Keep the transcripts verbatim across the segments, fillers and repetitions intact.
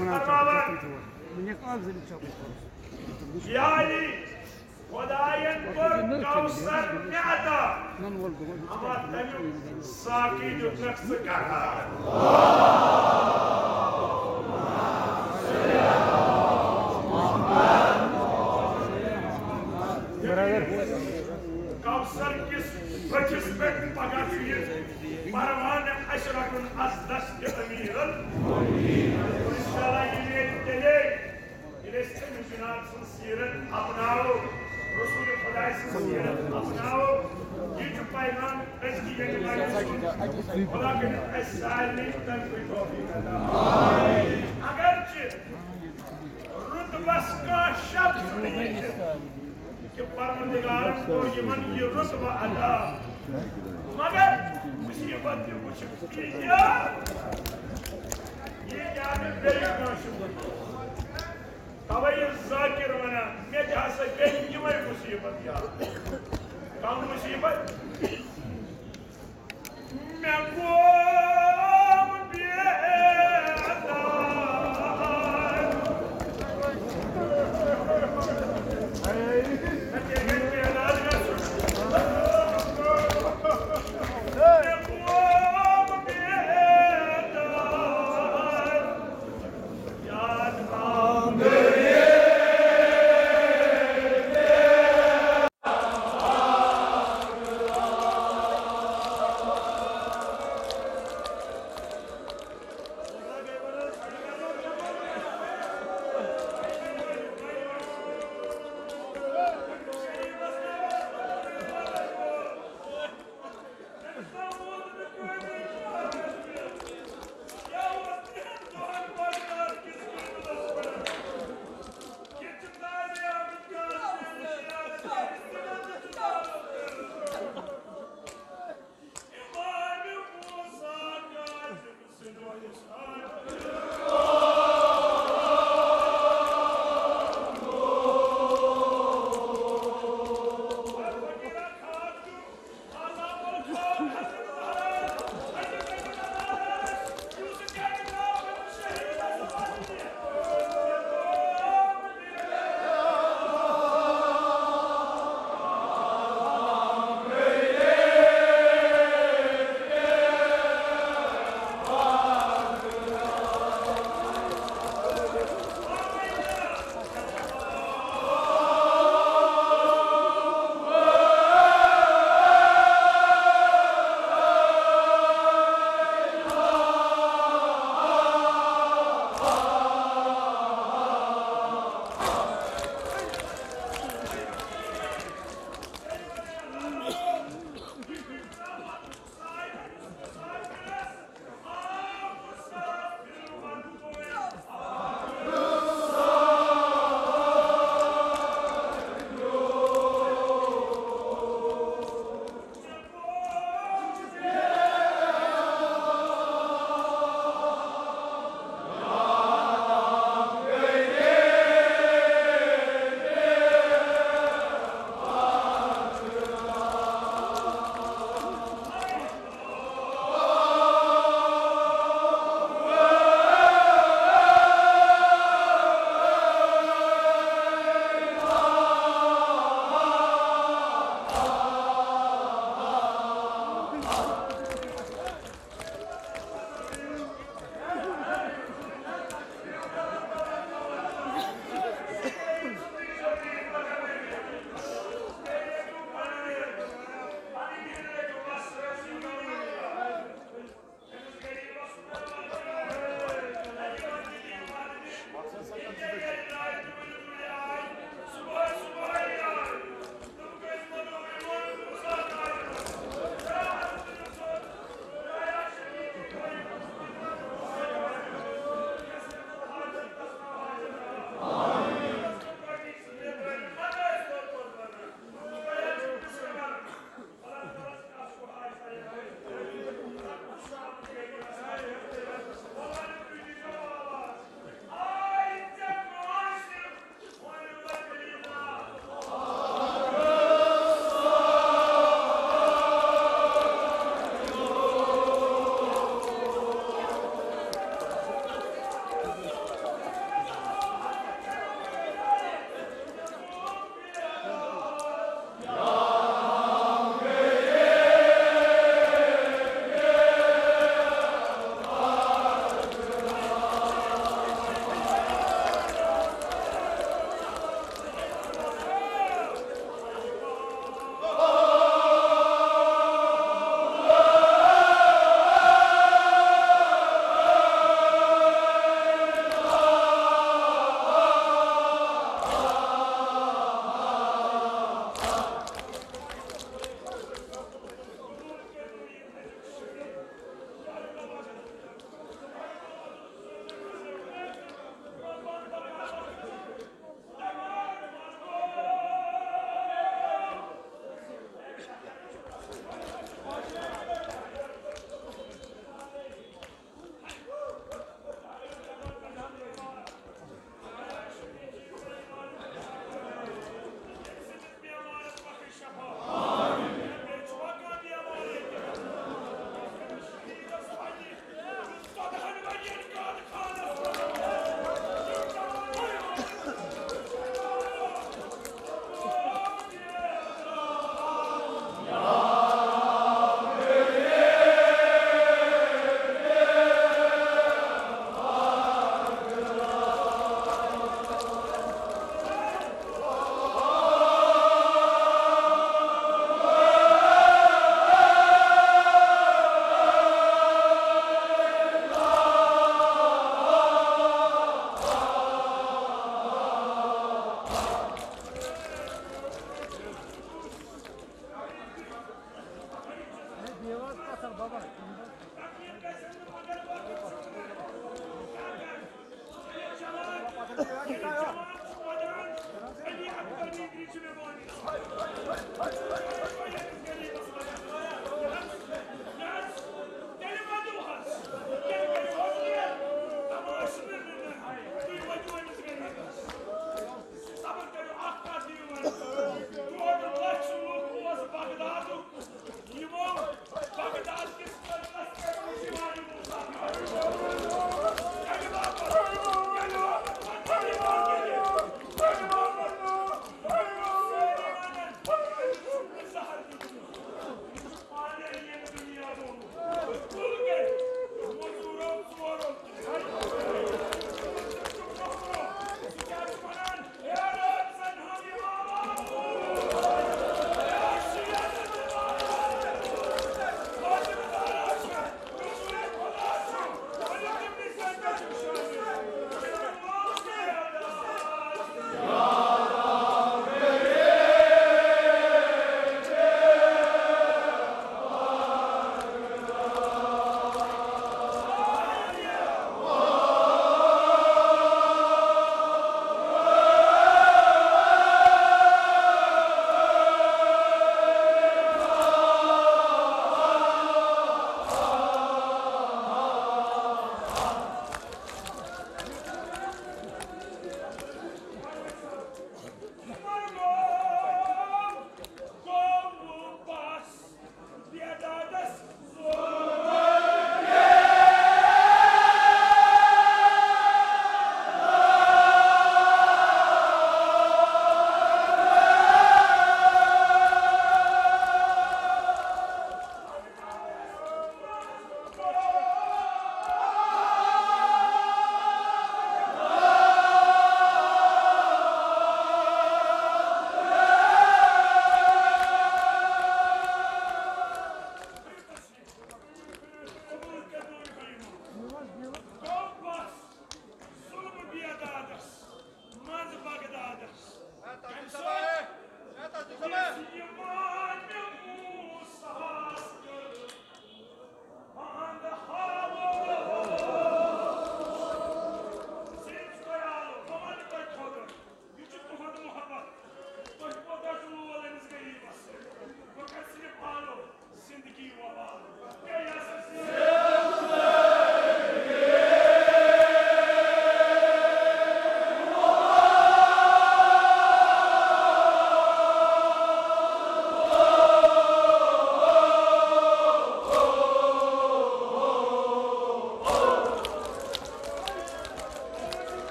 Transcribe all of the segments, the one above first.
فرماوان، یہِ علی خۄدایَن کوٚر کوثر مےٚ عطا، اما تَمیُک ساقی دیُتنَکھ ژٕ قرار۔ کوثر کِس بٔٹھِس پٮ۪ٹھ پگاہ چھُ یہِ پروانہٕ اَسہِ رَٹُن از دست امیرن۔ انشاءاللہ یہِ میلہِ تیٚلے، ییٚلہِ أسۍ أمِس جناب سٕنٛز سیرت اپناوو، رسول خۄداے سٕنٛز سیرت اپناوو۔ یہِ چھُ پیغام أزکہِ ییٚمہِ لَٹہِ سُنٛد۔ خۄدا کٔرِنۍ اَسہِ سارنٕے تَمہِ پٲٹھۍ توفیق عطا۔ اگرچہِ رُتبس کانٛہہ شک چھُنہٕ ییٚتہِ کہِ پروردگارن کوٚر یِمن یہِ رُتبہٕ عطا۔ مگر مُصیبت تہِ وٕچھِو کہِ یہِ، یہِ کیٛاہ نہٕ بیٚیہِ کٲنٛسہِ ووٚنمُت۔ توے یہِ ذاکر ونان، مےٚ تہِ ہسا گٔے یِمے مُصیبت یاد۔ کم مُصیبت؟ مےٚ گوٚو بے علاج۔ مےٚ کیٛاہ گژھِ بے علاج گژھُن؟ مےٚ گوٚو بے علاج۔ یاد آو۔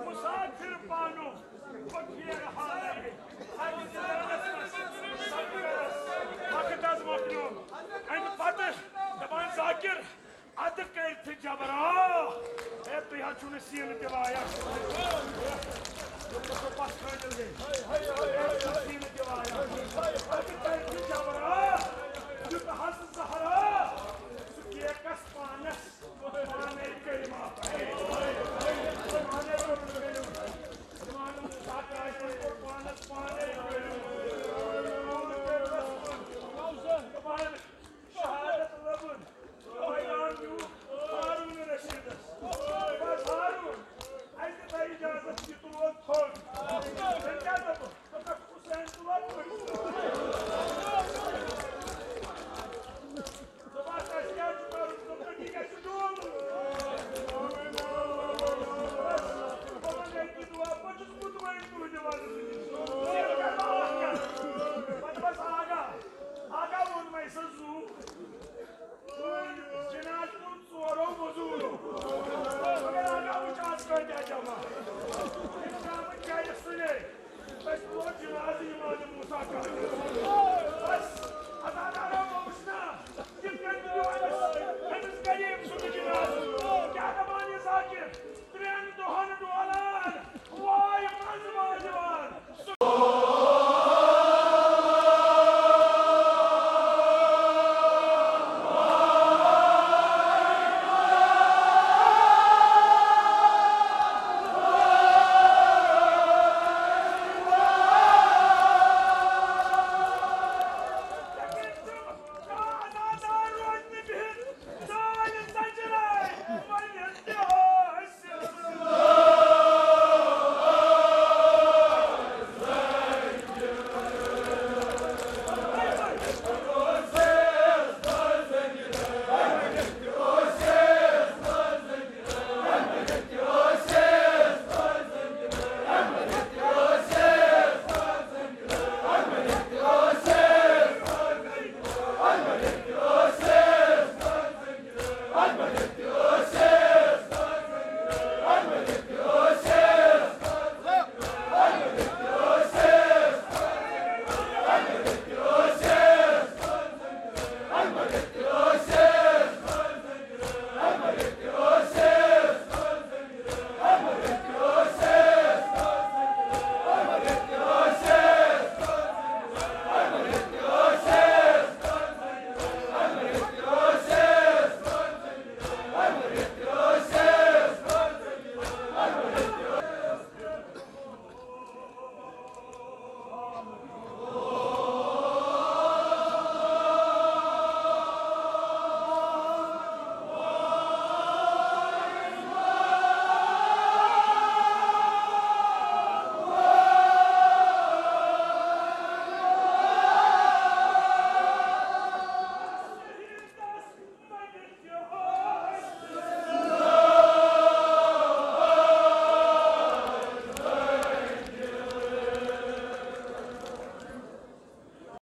مسافر پانو فقیر حالے، اَتہِ زمانس منٛز سنگرس وقت از مۄکلیو۔ اَمہِ پتہٕ دپان ذاکر، اَدٕ کٔرۍ تھِ جبرا۔ ہے، تُہۍ حظ چھِو نہٕ سیٖنہٕ تہِ وایان۔ ییٚلہِ سُہ پَتھ کھٲنٛٹِل گٔے۔ ہے، تُہۍ چھِو سیٖنہٕ تہِ وایان۔ اَدٕ کٔرۍ تھِ جبرا۔ دیُت حظ زہرا سُہ کیکَس پانَس۔ پانَے کٔرۍ معاف۔ پانَے کوٚر کٔرِو۔ زمانہٕ موسیٰ کاشمَن کوٚر پانَس پانَے کٔرِو۔ دَپان، شہادت لبن۔ بیان نیوٗ ہارون رشیدس۔ بس ہارون، اَسہِ دِ تۄہہِ اجازت، یہِ تُلو تھوٚد۔ تیٚلہِ کیٛاہ دَپہٕ؟ دوٚپنَکھ، حسین تُلو تھوٚد۔ دوٚپمَس، اَسہِ کیٛاہ چھُ کَرُن؟ دوٚپنَکھ، یہِ گژھِ ڈولُن۔ بس، دوٚپُن، ییٚتہِ دُعا، بہٕ چھُس مطمئن تُہٕنٛدِ وَنہٕ سۭتۍ۔ پَتہٕ بس آگاہ، آگاہ ووٚن مےٚ سُہ زُو۔ جناز کُن ژورو مٔزوٗرو۔ مگر آقا وٕچھ آز کۭتیٛاہ جمع۔ یِم درٛامٕتۍ گرِ سُلے۔ أسۍ تُلو جنازٕ امام موسیٰ کامہِ۔ بس، عزادارو مہ وٕچھ نا، یِتھ کٔنۍ تُلِو أمِس، أمِس غریٖب سُنٛد جنازٕ۔ کیٛاہ دَپان یہِ ذاکر؟ ترٛٮ۪ن دۄہَن ڈولان، واے منٛز واجوان۔